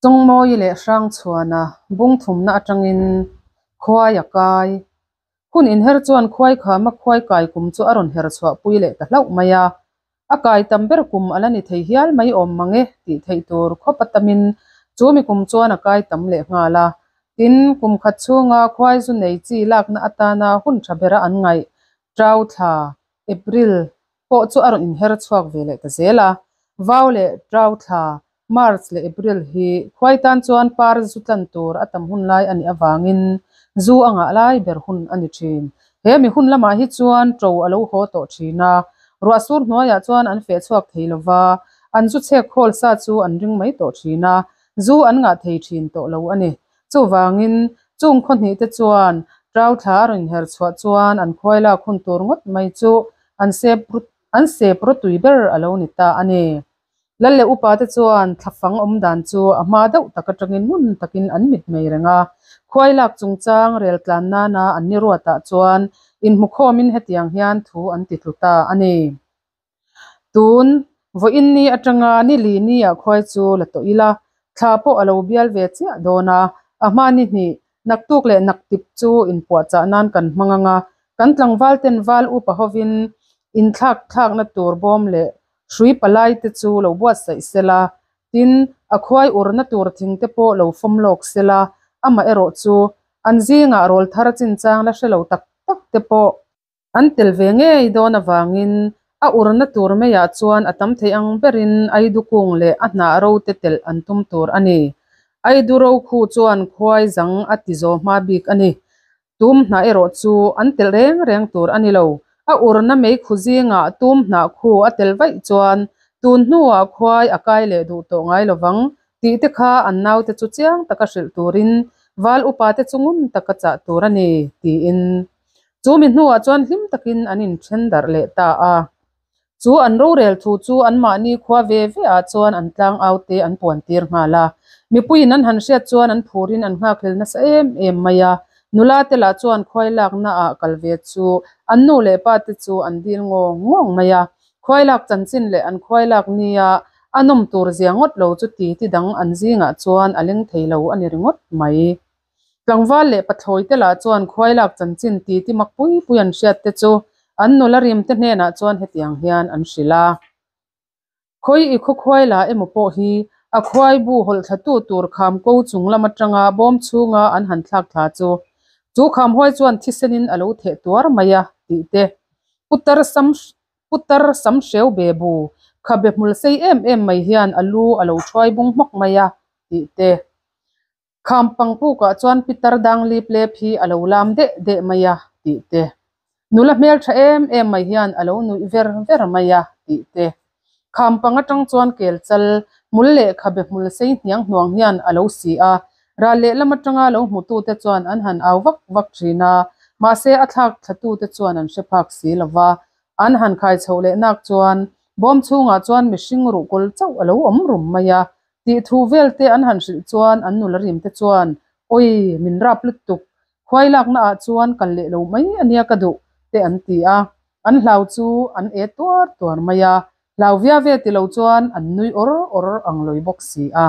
Chawngmawi leh Hrangchhuana bung thumna atangin khuai a kai. Hun inher chuan khuai khama khuai kai kum chu a rawn her chhuah pui leh ta hlauh mai a. A kai tam ber kum a la ni thei hial mai awm mang e tih theih tur khawp a tamin chu mi kum chuan a kai tam leh nghal a. Tin, kum khat chhunga khuai zu nei chi lakna atana hun tha bera an ngaih Trau thla, April, pawh chu a rawn inher chhuak ve leh ta zel a. Vau leh Trau thla, March leh April, hi khuai tan chuan par zu tlan tur a tam hun lai a nih avangin zu a ngah lai ber hun a ni thin. He mi hun lamah hi chuan ṭo a lo haw tawh thin a, ruah sur hnuaiah chuan an feh chhuak thei lo va, an zu chhek khawl sa chu an ring mai tawh thin a, zu an ngah thei thin tawh lo a ni. Chuvangin, chung khaw hnih te chuan Trau thla a rawn inher chhuah chuan an khuai lak hun tur ngawt mai chu an sep an sep rawtui ber a lo ni ta a ni. Lal leh upa te chuan thlafang awm dan chu a hma deuh tak atangin ngun takin an mit mai reng a. Khuai lak chungchang rel tlan nana an ni ruatah chuan inhmukhawmin hetiang hian thu an ti tlu ta a ni. Tun, vawiin ni atanga ni li nia khuai chu la tawh ila, thla pawh a lo bial ve chiah dawn a, a hma ni hnih, naktuk leh naktip chu inpuahchah nan kan hmang ang a, kan tlangval ten val upa hovin inthlak thlakna tur bawm leh hrui palai te chu lo buatsaih sela, tin, a khuai urna tur thing te pawh lo fawm lawk sela, amaherawh chu an zingah rawl thar chinchang la hre lo tak tak te pawh An tel ve ngei dawn avangin a urna tur meiah chuan a tam thei ang berin Aidu kung leh a hnah ro te telh an tum tur a ni. Aidu ro khu chuan khuai zang a ti zaw hma bik a ni. Tum hnah erawh chu an telh reng reng tur a ni lo. A urna mei khu zingah tum hnah khu a tel vaih chuan tun hnuah khuai a kai leh duh tawh ngai lovang tih te kha an naute chu chiang taka hrilh turin val upa te chu ngun taka chah tur a ni tiin Chu mi hnuah chuan hlim takin an inthen darh leh ta a. Chu an rorel thu chu anmahni khua ve ve ah chuan an tlang au te an puan tir nghal a. Mipuiin an han hriat chuan an phurin an nghakhlel nasa em em mai a. Nula te lah chuan khuai lakna ah kal ve chu an nu leh pa te chu an dil ngawng ngawng mai a. Khuai lak chanchin leh an khuai lak nia a nawm tur zia ngawt lo chu ti ti dang an zingah chuan a leng thei lo a ni ringawt mai. Tlangval leh pathlawi te lah chuan khuai lak chanchin ti ti mak pui pui an hriat te chu an nula rim te hnenah chuan hetiang hian an hrilh a. Khawi i khaw khuai la emaw pawh hi a khuai bu hawlh thla tu tur kham ko chung lam atanga bawm chhunga an han thlak thla chu chu kham huai chuan thisenin a lo theh tuar mai a tih te putar sam putar sam hreu be bu khabe hmul sei em em mai hian a lu a lo thuai bung hmawk mai a tih te. Kham pangpukah chuan pitar dang lip lep hi a lo lam deh deh mai a tih te, nula hmel tha em em mai hian a lo nuih ver ver mai a tih te, kham pang atang chuan kel chal hmul leh khabe hmul sei hniang hnuang hian a lo si a, ral lehlam atanga lo hmutute chuan an han au vak vak thin a, mahse a thlak thlatute chuan an hre phak si lo va, an han khai chhoh leh nak chuan bawm chhungah chuan mihring ruhkawl chauh a lo awm rum mai a, Tih thu vel te an han hrilh chuan an nula rim te chuan, Awi, min rap lutuk, khuai lakna ah chuan kal leh lo mai ania ka duh, te an ti a. An hlau chu an e tuar tuar mai a, hlau via ve ti lo chuan an nui awr awr ang lawi bawk si a.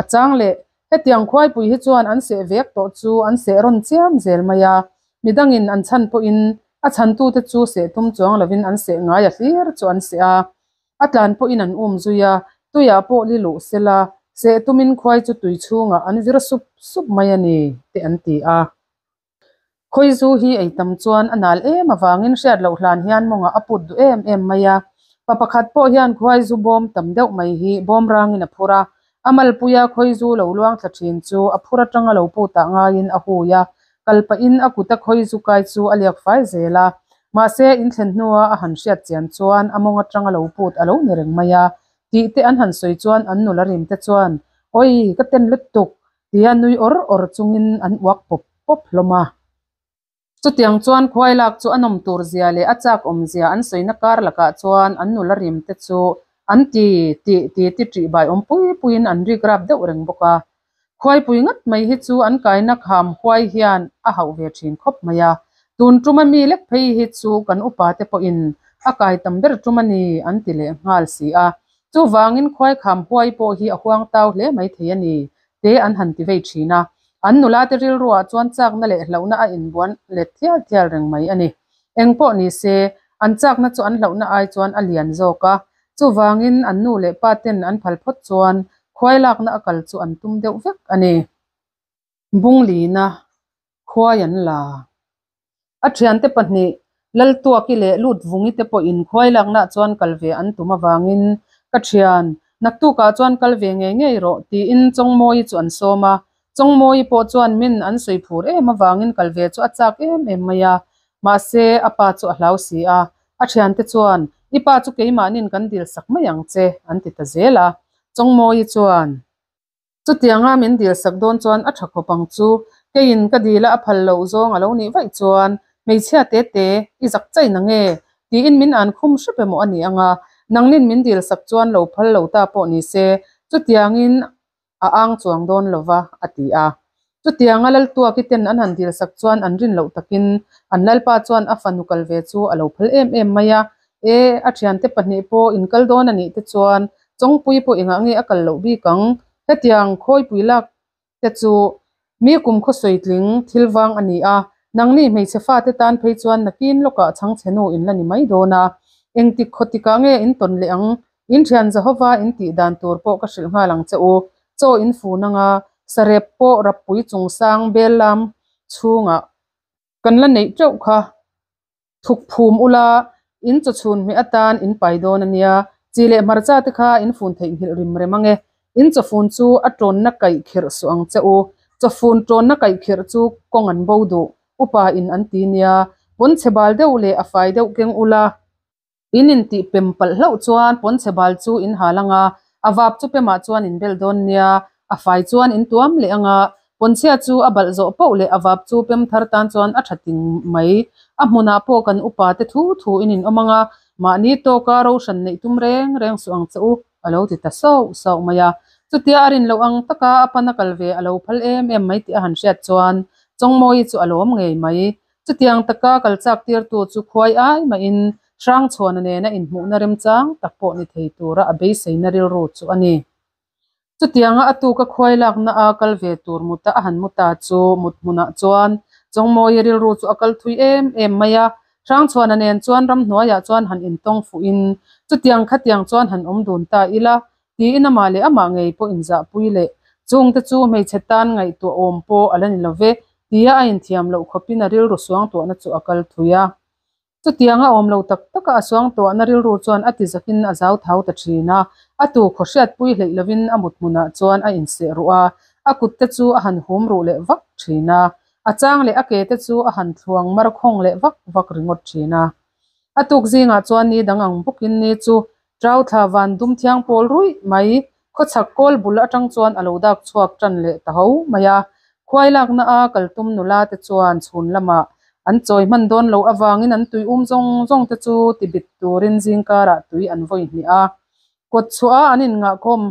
A chang leh, hetiang khuaipui hi chuan an seh vek tawh chu an seh rawn chiam zel mai a, midangin an chhan pawhin a chhantute chu seh tum chuang lovin an seh ngai a hlir chu an seh a. A tlan pawhin an um zui a, tuiah pawh li luh sela, seh tumin khuai chu tui chhungah an vir sup sup mai a ni, te an ti a. Khawizu hi ei tam chuan a nal em avangin hriat loh hlan hian mawngah a put duh em em mai a. Pa pakhat pawh hian khuaizu bawm tam deuh mai hi bawm rangin a phur a, a malpuia khawizu lo luang thla thin chu a phur atanga lo putah ngaiin a hui a, kal pahin a kuta khawizu kai chu a liak fai zel a. Mahse, in thlen hnua a han hriat chian chuan a mawng atanga lo put a lo ni reng mai a, tih te an han sawi chuan an nula rim te chuan, Awi, ka ten lutuk! tia nui awr awr chungin an uak pawp pawp hlawm a. Chutiang chuan khuai lak chu a nawm tur zia leh a chak awm zia an sawina kar lakah chuan an nula rim te chu an ti tih ti ti ṭih bai awm pui puiin an rik rap deuh reng bawk a. Khuaipui ngat mai hi chu an kaina kham huai hian a hauh ve thin khawp mai a, tun tuma mi lek phei hi chu kan upa te pawhin a kai tam ber tum a ni an ti leh nghal si a. Chuvangin khuai kham huai pawh hi a huang tau hle mai thei a ni, te an han ti vei thin a. An nulate rilruah chuan chakna leh hlauhna a inbuan let thial thial reng mai a ni. Eng pawh ni se, an chakna chu an hlauhna ai chuan a lian zawk a. Chuvangin an nu leh pa ten an phal phawt chuan khuai lakna a kal chu an tum deuh vek a ni. Bunglina khuai an la. A thiante pahnih Laltuaki leh Lutvungi te pawhin khuai laknaah chuan kal ve an tum avangin, Ka thian, naktukah chuan kal ve ngei ngei rawh, tiin Chawngmawii chu an sawm a. Chawngmawii pawh chuan min an sawi phur em avangin kal ve chu a chak em em mai a. Mahse, a pa chu a hlau si a. A thiante chuan, I pa chu keimahnin kan dil sak mai ang che, an ti ta zel a. Chawngmawii chuan. Chutianga min dil sak dawn chuan a tha khawp ang chu. Keiin ka dila a phal loh zawng a lo nih vaih chuan, Hmeichhia te te, i zak chai na nge? tiin min an khum hrep emaw a ni ang a, nangnin min dil sak chuan lo phal lo ta pawh ni se, chutiangin a ang chuang dawn lo va, a ti a. Chutianga Laltuaki ten an han dil sak chuan an rin loh takin an Lalpa chuan a fanu kal ve chu a lo phal em em mai a. E, a thiante pahnih pawh in kal dawn a nih te chuan Chawngpui pawh engah nge a kal loh bik ang? Hetiang khawipui lak te chu mi kum khawsawi tling thil vang a ni a, nangni hmeichhe fate tan phei chuan nakin lawkah chhangchhe nu in la ni mai dawn a. Engtik khaw tikah nge in tawn leh ang? In thian Jehovah in tih dan tur pawh ka hrilh nghal ang che u. Chaw in fun anga, sarep pawh rappui chungsang bel lam chhungah kan la neih teuh kha. Thuk phum ula, in chaw chhun hmeh atan in pai dawn a nia. Chi leh hmarcha te kha in fun theihnghilh rim rem ang e. In chawfun chu a tawnna kaih khirh suh ang che u. Chawfun tawnna kaih khirh chu kawng an bo duh, upa in an ti nia. Pawnchhe bal deuh leh a fai deuh keng ula. In intih pem palh hlauh chuan pawnchhe bal chu in hal ang a, a vap chu pemah chuan in bel dawn nia, a fai chuan in tuam leh ang a, pawnchhia chu a balh zawh poh leh a vap chu pem thar tan chuan a tha ting mai. A hmunah pawh kan upa te thu thu in in awm ang a, mahni tawka ro hran neih tum reng reng suh ang che u, a lo ti ta sauh sauh mai a. Chutia a rin loh ang taka a pana kal ve a lo phal em em mai tih a han hriat chuan Chawngmawii chu a lawm ngei mai. Chutiang taka kal chak tirtu chu khuai ai mahin Hrangchhuana nena inhmuhna remchang tak pawh ni thei tura a beiseina rilru chu a ni. Chutianga a tuka khuai lakna a kal ve tur muta a han mu ta chu mut hmunah chuan Chawngmawii rilru chu a kal thui em em mai a. Hrangchhuana nen chuan ramhnuaiah chuan han intawng fuhin chutiang khatiang chuan han awm dun ta ila tiin amah leh amah ngei pawh inzahpui leh chungte chu hmeichhe tan ngaihtuah awm pawh a la ni lo ve tia a inthiam loh khawpin a rilru suangtuahna chu a kal thui a. Chutianga awm lo tak taka a suangtuahna rilru chuan a ti zakin a zau thau ta thin a, a tu khaw hriatpui hleih lovin a mut hmunah chuan a inseh ruh a, a kut te chu a han hum ruh leh vak thin a, a chang leh a ke te chu a han thluang mar khawng leh vak vak ringawt thin a. A tuk zingah chuan ni dang ang bawkin ni chu Ṭau thla van dum thiang pawl ruih mai, khawchhak kawl bul aṭang chuan a lo dak chhuak ṭan leh ta ho mai a. Khuai lakna a kal tum nula te chuan chhun lamah an chawi hman dawn loh avangin an tui um zawng zawng te chu ti bit turin zingkarah tui an vawi hnih a. Kawt chhuah a an innghahkhawm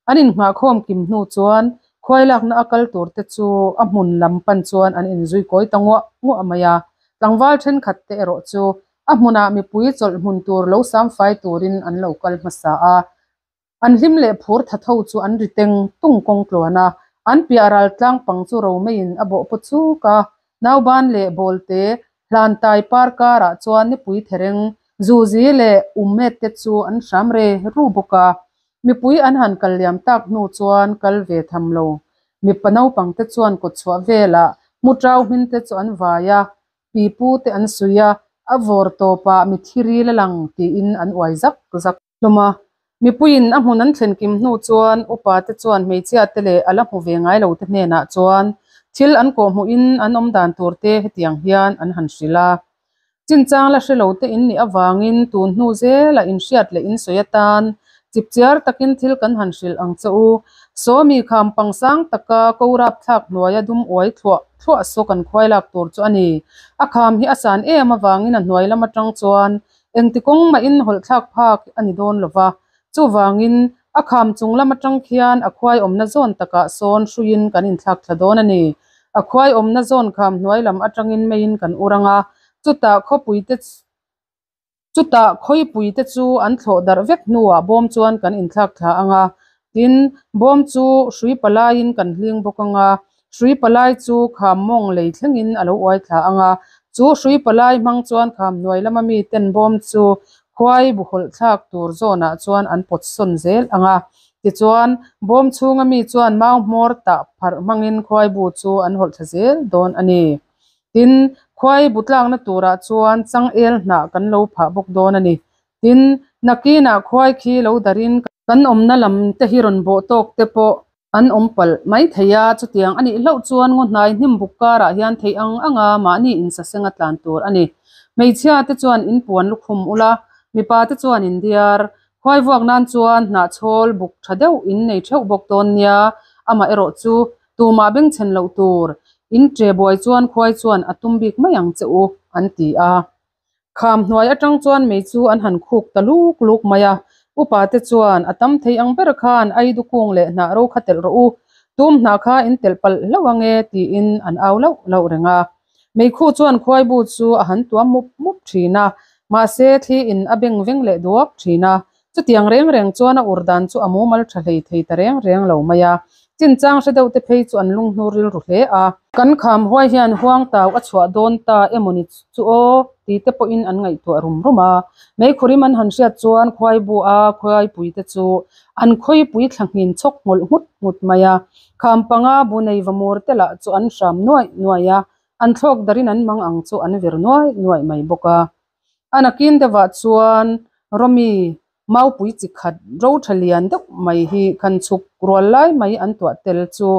an innghahkhawm kim hnu chuan khuai lakna a kal tur te chu a hmun lam pan chuan an inzui kawi ta nguah nguah mai a. Tlangval thenkhat te erawh chu A hmunah mipui chawlh hmun tur lo samfai turin an lo kal hmasa a, an hlim leh phur tha tho chu an ri teng tung kawng tluan a, an piah ral tlang pang chu romeiin a bawh paw chuk a, nauban leh bawlte hlantai par karah chuan nipui thereng zuzi leh ummet te chu an hram re ru bawk a, mipui an han kal liam tak hnu chuan kal ve tham lo mipa naupang te chuan kawtchhuah velah hmuṭau hmin te chu an vai a, Pipu te an suih a, a vawr tawpah mi thi ril a lang tiin an uai zak zak hlawm a. Mipuiin a hmun an thlen kim hnu chuan upa te chuan hmeichhia te leh a la hmu ve ngai lo te hnenah chuan thil an kawhhmuhin an awm dan tur te hetiang hian an han hrilh a. Chinchang la hre lo te in nih avangin tun hnu zela inhriat leh insawi atan chipchiar takin thil kan han hrilh ang che u. Sawmi kham pangsang taka ko rapthlak hnuaia dum uai thluah thluah saw kan khuai lak tur chu a ni. A kham hi a san em avangin a hnuai lam atang chuan engti kawng mahin hawlh thlak phak a ni dawn lo va. Chuvangin a kham chung lam atang khian a khuai awmna zawn takah sawn hruiin kan inthlak thla dawn a ni. A khuai awmna zawn kham hnuai lam atangin meiin kan ur ang a, chutah khawpui te. Chutah khawipui te chu an thlawh darh vek hnuah bawm chuan kan inthlak thla ang a, tin, bawm chu hrui palaiin kan hling bawk ang a, hrui palai chu kham mawng lei thlengin a lo uai thla ang a, chu hrui palai hmang chuan kham hnuai lama miten bawm chu khuai bu hawlh thlak tur zawnah chuan an pawt sawn zel ang a, tichuan bawm chhunga mi chuan mau hmawr tah pharh hmangin khuai bu chu an hawlh thla zel dawn a ni. Tin, khuai bu tlakna turah chuan changel hnah kan lo phah bawk dawn a ni. Tin, nakinah khuai khi lo darin kan awmna lam te hi rawn bawh tawk te pawh an awm palh mai thei a, chutiang a nih hlauh chuan ngaw hnai hnim buk karah hian theih ang anga mahni insaseng a tlan tur a ni. Hmeichhia te chuan in puan lukhum ula, mipa te chuan in diar. Khuai vuak nan chuan hnahchhawl buk tha deuh in nei theuh bawk dawn nia, amaherawh chu Tumah bengchhen loh tur in ṭe buai chuan khuai chuan a tum bik mai ang che u, an ti a. Kham hnuai aṭang chuan mei chu an han khuk ta luk luk mai a. Upa te chuan a tam thei ang ber khan aidu kung leh hnah ro kha telh rawh u, tum hnah kha in telh palh hlauh ang e, tiin an au lauh lauh reng a. Meikhu chuan khuai bu chu a han tuam mup mup ṭhin a, mahse thli in a beng veng leh duak ṭhin a. Chutiang reng reng chuan a ur dan chu a mumal tha hlei thei ta reng reng lo mai a, chinchang hre deuh te phei chu an lunghnur rilru hle a. Kan kham huai hian huang tau a chhuah dawn ta emawni chu aw ti te pawhin an ngaihtuah rum rum a. Meikhurim an han hriat chuan khuaibu a khuaipui te chu an khawipui thla nghin chhawk nghawlh nghut nghut mai a. Kham panga bu nei va mur te lah chu an hram nuaih nuaih a, an thlawk darin an mang ang chu an vir nuaih nuaih mai bawk a. A nakin deuhah chuan Romi maupui chi khat ro tha lian deuh mai hi khan chhuk rual lai mai an tuah tel chu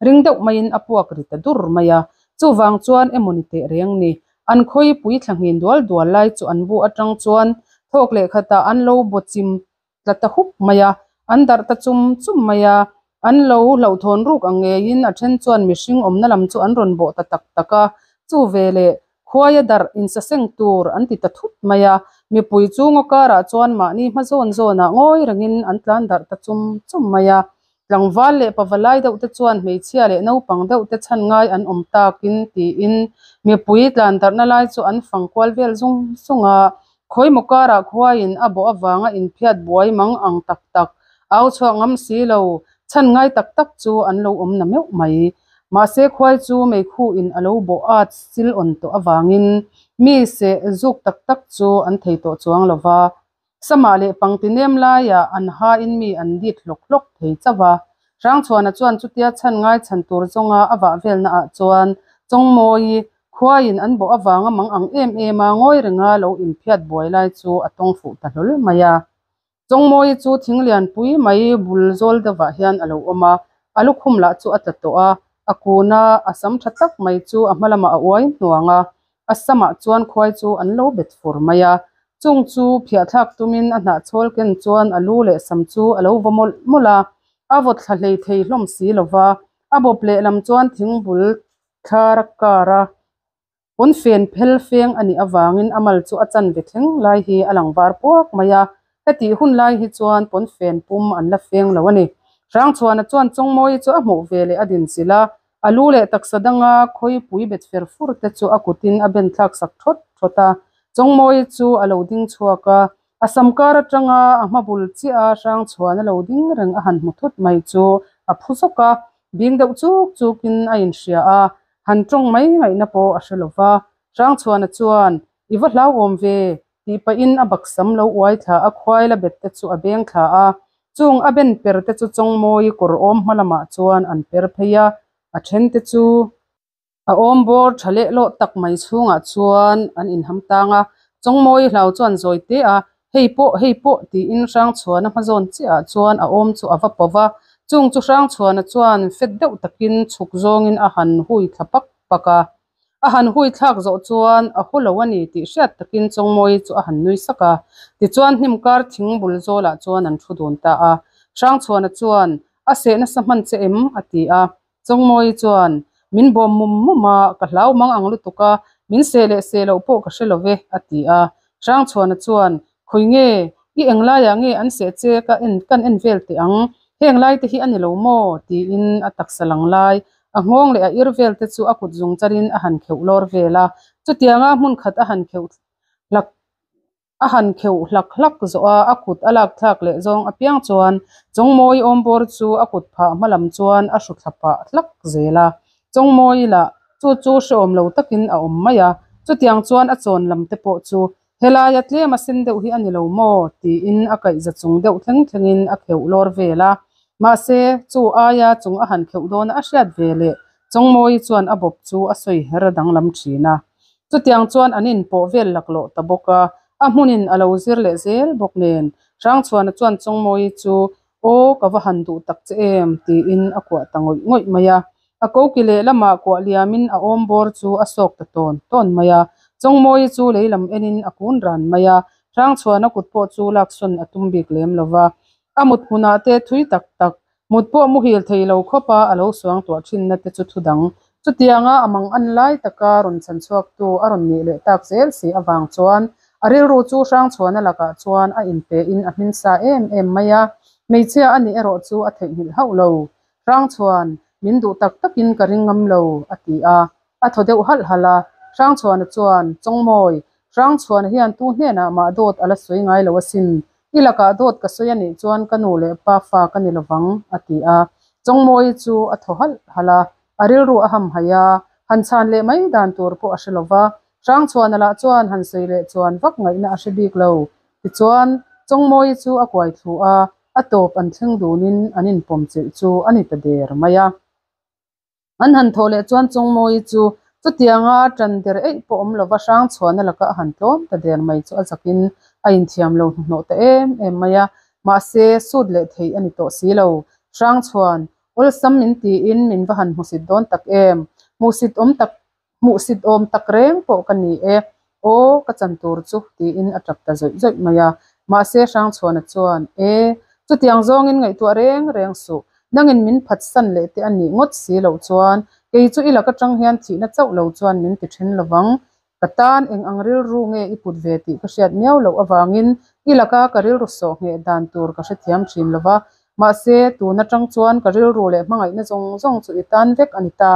ring deuh maiin a puak ri ta dur mai a. Chuvang chuan emawni teh reng ni. An khawipui thla nghin dual dual lai chu an bu atang chuan thawk leh khatah an lo baw chim tla ta hup mai a, an darh ta chum chum mai a. An lo hlauhthawn ruk ang ngeiin a then chuan mihring awmna lam chu an rawn bawh ta tak tak a, chu veleh khuaia darh insaseng tur an ti ta thut mai a. Mipui chu ngaw karah chuan mahni hma zawn zawnah ngawi rengin an tlan darh ta chum chum mai a. Tlangval leh pavalai deuh te chuan hmeichhia leh naupang deuh te chhan ngai an awm takin tiin mipui tlan darhna lai chu an fang kual vel zung zung a. Khawimaw karah khuaiin a bawh avanga inphiat buai mang ang tak tak, au chhuak ngam si lo, chhan ngai tak tak chu an lo awm na meuh mai. Mahse khuai chu meikhuin a lo bawh at sil awn tawh avangin mi seh zuk tak tak chu an thei tawh chuang lo va. Samah leh pangti nem laiah an hain mi an dit hlawk hlawk thei chauh a. Hrangchhuana chuan chutia chhan ngai chhan tur zawnga a vah velnaah chuan Chawngmawi khuaiin an bawh avanga mang ang em em a ngawi renga lo inphiat buai lai chu a tawng fuh ta hlawl mai a. Chawngmawi chu thing lianpui mai bul zawl deuhah hian a lo awm a, a lukhum lah chu a tla tawh a, a kun a, a sam tha tak mai chu a hma lamah a uai hnuang a, a samah chuan khuai chu an lo bet fur mai a. Chung chu phiahthlak tumin a hnahchhawl ken chuan a lu leh sam chu a lo vaw mawlh mawlh a, a vawt thla hlei thei hlawm si lova, a bawp lehlam chuan thingbul thlar a kar a. Pawnfen phel feng a nih avangin a mal chu a chanve thleng lai hi a lang var puak mai a, hetih hun lai hi chuan pawnfen pum an la feng lo a ni. Hrangchhuana chuan Chawngmawi chu a hmuh ve leh a dinchilh a, a lu leh taksa danga khawipui bet fer fur te chu a kutin a ben thlak sak thawt thawt a. Chawngmawi chu a lo ding chhuak a, a sam kar atanga a hma bul chiah a Hrangchhuana lo ding reng a han hmu thut mai chu a phu zawk a, bing deuh chuk chukin a inhria a, Han tawng mai ngaihna pawh a hre lo va, Hrangchhuana chuan, I va hlauhawm ve, tih pahin a baksam lo uai thla a, khuai la bet te chu a beng thla a. Chung a ben per te chu Chawngmawi kawr awm hma lamah chuan an per phei a, a then te chu a awm bawr tha leh lawh tak mai chhungah chuan an inham tang a. Chawngmawi hlau chuan zawi te a, Hei pawh, hei pawh, tiin Hrangchhuana hma zawn chiahah chuan a awm chu a va pawh va. Chung chu Hrangchhuana chuan fet deuh takin chhuk zawngin a han hui thla pak pak a. A han hui thlak zawh chuan a hu lo a ni tih hriat takin Chawngmawi chu a han nui sak a. Tichuan hnim kar thing bul zawlah chuan an thu dun ta a. Hrangchhuana chuan, A seh nasa hman che em? a ti a. Chawngmawi chuan, Min bawm mum mum a, ka hlau mang ang lutuk a, min seh leh seh loh pawh ka hre lo ve, a ti a. Hrangchhuana chuan, Khawi nge, i eng laiah nge an seh che ka en kan en vel teh ang, heng lai te hi a ni lo maw? tiin a taksa lang lai, a nghawng leh a ir vel te chu a kut zung charin a han kheuh lawr vel a. Chutianga hmun khat a han kheuh hlak. A han kheuh hlak hlak zawh a, a kut a lak thlak leh zawng apiang chuan Chawngmawii awmbawr chu a kut phah hma lam chuan a hru thla pah hlak zel a. Chawngmawii lah chu chu hrehawm lo takin a awm mai a, chutiang chuan a chawn lam te pawh chu helaia tlem a sen deuh hi a ni lo maw? tiin a kaihza chung deuh thleng thlengin a kheuh lawr vel a. Mahse, chu aia chung a han kheuh dawn a hriat ve leh Chawngmawii chuan a bawp chu a sawi her danglam thin a. Chutiang chuan an inpawh vel laklawh ta bawk a, a hmunin a lo zir leh zel bawk nen. Hrangchhuana chuan Chawngmawii chu, Aw, ka va han duh tak che em? tiin a kuah ta ngawih ngawih mai a. A koki lehlamah kuah liamin a awm bawr chu a sawk ta tawn tawn mai a. Chawngmawii chu lei lam enin a kun ran mai a, Hrangchhuana kut pawh chu laksawn a tum bik lem lo va. A mut hmunah te thui tak tak Mut pawh muhil thei lo khawp a, a lo suang tuah thinna te chu thu dang. Chutianga a mang an lai taka rawn chhan chhuaktu a rawn nih leh tak zel si avang chuan a rilru chu Hrangchhuana lakah chuan a inpein a hmin sa em em mai a, hmeichhia a nih erawh chu a theihnghilh hauh lo. Hrangchhuan, min duh tak takin ka ring ngam lo, a ti a. A thaw deuh halh halh a, Hrangchhuana chuan, Chawngmawi, Hrangchhuana hian tu hnenah mah dawt a la sawi ngai lo asin. I lakah dawt ka sawi a nih chuan ka nu leh pa fa ka ni lovang, a ti a. Chawngmawii chu a thaw halh halh a, a rilru a hamhaih a, han chhan leh mai dan tur pawh a hre lo va. Hrangchhuana lah chuan han sawi leh chuan vak ngaihna a hre bik lo. Tichuan, Chawngmawii chu a kuai thlu a, a tawp an thleng dunin an inpawm chilh chu a ni ta der mai a. An han thawh leh chuan Chawngmawii chu chutianga tan der eih pawh awm lova Hrangchhuana laka a han tlawm ta der mai chu a zakin a inthiam lo hnuhnawh ta em em mai a, mahse sut leh theih a ni tawh si lo. Hrangchhuan, awlsam min tiin min va han hmusit dawn tak em? Hmuhsit awm tak Hmuhsit awm tak reng pawh ka ni e, aw ka chan tur chu tiin a tap ta zawih zawih mai a. Mahse Hrangchhuana chuan, E, chutiang zawngin ngaihtuah reng reng suh, nangin min phatsan leh te a nih ngawt si loh chuan kei chu i lak atang hian thihna chauh lo chuan min ti then lovang. Ka tan eng ang rilru nge i put ve tih ka hriat miau loh avangin i laka ka rilru sawh ngheh dan tur ka hrethiam thin lova. Mahse, tun atang chuan ka rilru leh hmangaihna zawng zawng chu i tan vek a ni ta.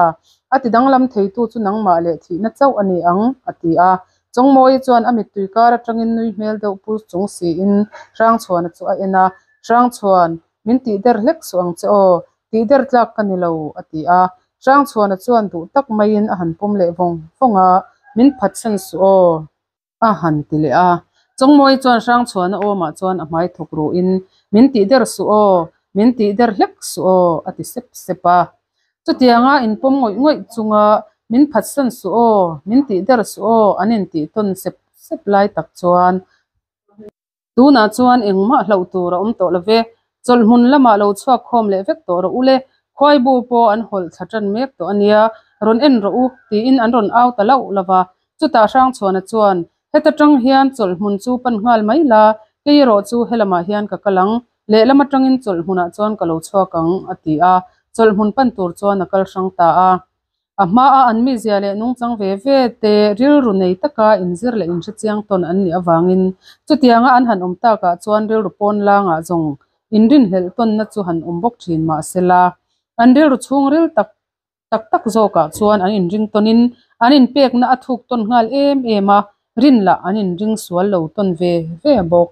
A ti danglam theitu chu nangmah leh thihna chauh a ni ang, a ti a. Chawngmawii chuan a mittui kar atangin nui hmel deuh pu chung siin Hrangchhuana chu a en a, Hrangchhuan, min tihder hlek suh ang che aw, tihder tlak ka ni lo, a ti a. Hrangchhuana chuan duh tak maiin a han pawm leh vawng vawng a, Min phatsan suh aw. A han ti leh a. Chawngmawii chuan Hrangchhuana awmah chuan a hmai thawk ruhin, Min tih der suh aw, min tih der hlek suh aw, a ti sep sep a. Chutianga inpawm ngawih ngawih chunga min phatsan suh aw, min tih der suh aw an intih tawn sep sep lai tak chuan, Tunah chuan engmah hlauh tur a awm tawh lo ve. Chawlhhmun lamah lo chhuak khawm leh vek tawh rawh u le. Khuaibu pawh an hawlh thla tan mek tawh a nia, rawn en rawh u, tiin an rawn au ta lauh lo va. Chutah Hrangchhuana chuan, Heta tang hian chawlhhmun chu pan nghal mai la, kei erawh chu helamah hian ka kal ang, lehlam atangin chawlhhmunah chuan ka lo chhuak ang, a ti a. Chawlhhmun pan tur chuan a kal hrang ta a. A hmaa an mizia leh nungchang ve ve te rilru nei taka inzir leh inhrechiang tawn an nih avangin chutianga an han awm takah chuan rilru pawn langah zawng inrinhlelh tawnna chu han awm bawk thin mahsela an rilru chhungril tak tak tak zawkah chuan an inring tawnin an inpekna a thuk tawn nghal em em a, rin lah an inring sual lo tawn ve ve bawk.